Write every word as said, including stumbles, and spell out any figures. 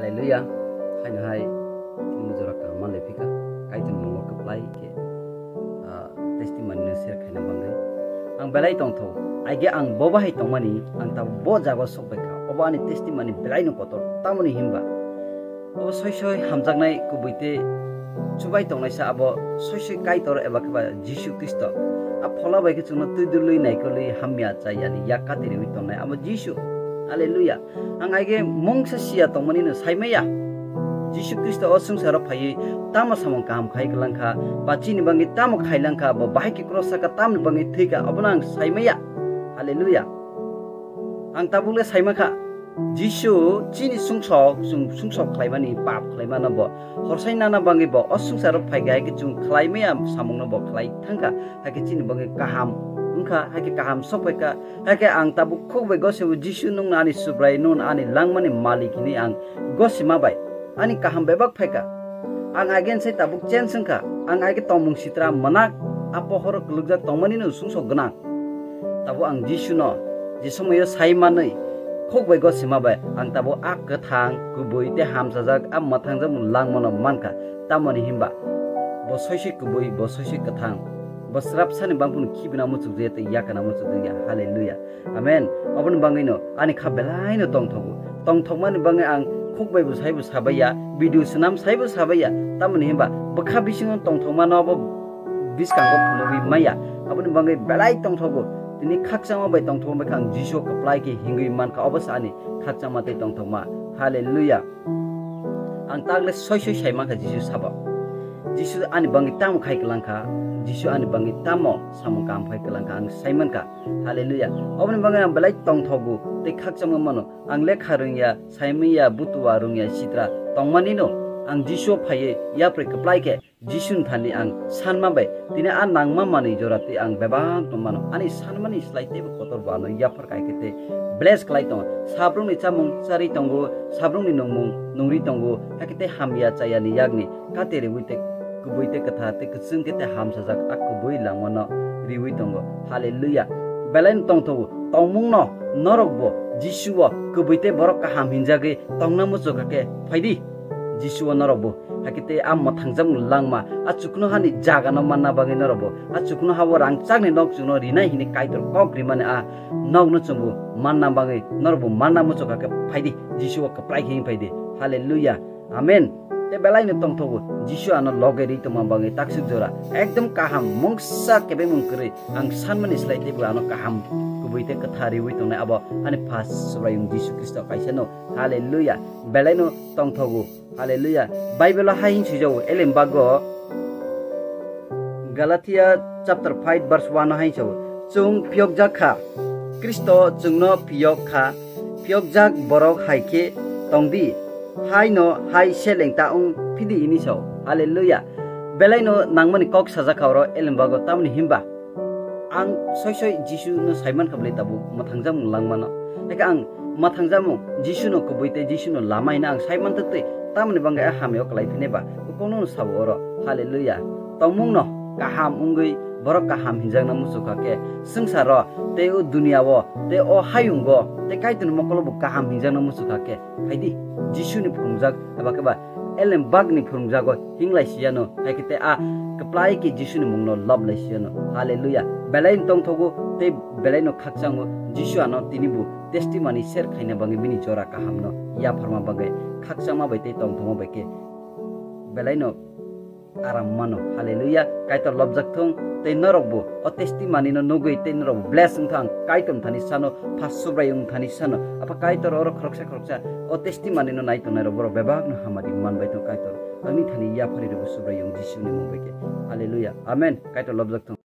Hallelujah. Haino hai tini jora kaham manlai phika. Kaitor mungo kwplai khe, ah, testimony no share khaina bangwi. Ang belai tongtho. Aige ang bo bahai tongmani, ang tabuk bo jaga sok bai kha. Obo ani testimony belai no kotor. Tamoni hinba obo soi soi hamjaknai kubui tei chubai tongnaisa abo soi soi Kaitor eba khe ba Jisu Khristo. A phola bai khe chwngno twi dulwi naikolwi hamya chayani yak katirwi tongnai abo Jisu. Hallelujah. Ang aige mungsa siya tongmani no saimaya. Jisu Khristo o swngcharo phaiwi tamo samung kaham khai kwlangkha, ba chini bangwi tamo khailangkha, bo bahai khe cross saka tamni bangwi thwikha, obono ang saimaya. Hallelujah. Ang tabukle saimakha, Jisu chini sungsok, chwng sungsok khlaimani, pap khlaimano bo horsai nana bangwi bo o swngcharo phaikha, hai khe chwng khlaimaya samungno bo khlai thangkha, hai khe chini bangwi kaham wngkha, hai khe kaham sokphaikha. Hakhe ang tabuk khuk bai gosebo, Jisu, nwng no ani Subrai, nwng no ani langmani malik hinwi ang gosima bai ani kaham bebak phaikha. Ang agen sai tabuk chen swngkha, ang age tongmung sitra manak, a pohoro kwlwkjak tongmani no sungsok gwnang. Tabuk ang Jisu no je somoyo sai manwi khuk bai gosima bai ang tabuk a kwthang, kubui tei hamsajak a mwthangjakmung langmano mankha, tamoni hinba bo soi soi kubui, bo soi soi kwthang. Bo srapsani bangphano khibina muchukjaya tei yakana muchukjaya. Hallelujah. Amen. Oboni bangwino ani kha belaino tongthogo. Tongthokmani bangwi ang khuk bai bo saibo sabaiya, video swnam saibo sabaiya. Tamoni hinba bwkha bisingo tongthokmano abo bwskango phunugwi maya. Aboni bangwi belai tongthogo. Tini khakchangma bai tongthokma bai kha ang Jisu kwplai khe hingwi mankha. Obo se ani khakchangma tei tongthokma. Hallelujah. Ang tagle soi soi sai mankha Jisu sabo. Jisu ani bangwi tamo khai kwlangkha, Jisu ani bangwi tamo samung kaham khai kwlangkha, ang sai mankha. Hallelujah. Oboni bangwi ang belai tongthogo tei khakchangma mano. Ang lekha rwngya, saimanya, butua rwngya, sitra tongmanino ang Jisu phaiwi yapri kwplai khe Jisuni thani ang sanma bai tini a nangma manwi jora twi ang bebak tongmano. Ani sanmani slai teibo kotor bo ano yaphar kai khe tei bless khlai tongo. Sabrumni chamung charwi tongo, sabrumni nungmung nungri tongo, hakhe tei hamya chayani yakni kate riwi tei kubui tei kwthar tei kwchwng khe tei hamsajak a kubui langmano riwi tongo. Hallelujah. Belaino tongthogo, tongmungno norokbo Jisuo kubui tei borok kaham hinjagwi tongna muchukha khe phaidi. Jisuo norokbo hakhe tei a mwthangjakmung langma, a chuknohani jagano manna bagwi norokbo a chuknohao rangchakni nok chukno rinai hwnwi Kaitor kok rimani a nokno chwngbo manna bagwi norokbo manna muchukha khe phaidi, Jisuo kwplai khe wng phaidi. Hallelujah. Amen. Tei belaino tongthogo, Jisu ano loge ri tongma bagwi taksuk jora ekdom kaham, mungsa kebengmung kwrwi ang sanmani slai teibo ano kaham kubui tei kwthar riwi tongnai abo ani Pha Subraiyung Jisu Khristo kaisano. Hallelujah. Belaino tongthogo. Hallelujah. Bible o hai hwn swijao, elem bago Galatia chapter five verse one o hai sao, "Chwng phiyokjak kha, Khristo chwngno phiyok kha, phiyokjak borok hai khe tong di, haino hai seleng ta wng phidi," hwnwi sao. Hallelujah. Belaino nangmani kok sajak kha oro elem bago, tamoni hinba ang soi soi Jisu no sai mankha bwlai tabuk mwthangjakmung langmano. Hakhe ang mwthangjakmung Jisu no kubui tei Jisu no lama hino ang sai mantwk twi, tamoni bangwi a hamya o kwlai phinai ba kokno no sabo oro. Hallelujah. Tongmung no kaham wngwi borok kaham hinjakna muchukha khe swngcharo tei o duniya o tei o hayungo tei Kaitorni mokolo bo kaham hinjakna muchukha khe phaidi, Jisuni phwrwngjak eba khe ba elem bagni phwrwngjago hinglai siyano, hai khe tei a kwplai khe Jisuni mungno lob lai siyano. Hallelujah. Belaino tongthogo tei belaino khakchango, Jisu ano tini bo testimony share khaina bagwi bini jora kahamno yapharma bagwi khakchangma bai tei tongthokma bai khe belaino aram mano. Hallelujah. Kaitor lobjak thung tei norokbo o testimony no nugwi tei norokbo bless wngthang. Kaitor thani sano, Pha Subraiyung thani sano. Apha Kaitor oro khoroksa khoroksa o testimony no nai tongnai rok borok bebak no hamari man bai tong Kaitor. Ani thani yaphari rwbo Subraiyung Jisuni mung bai khe. Hallelujah. Amen. Kaitor lobjak thung.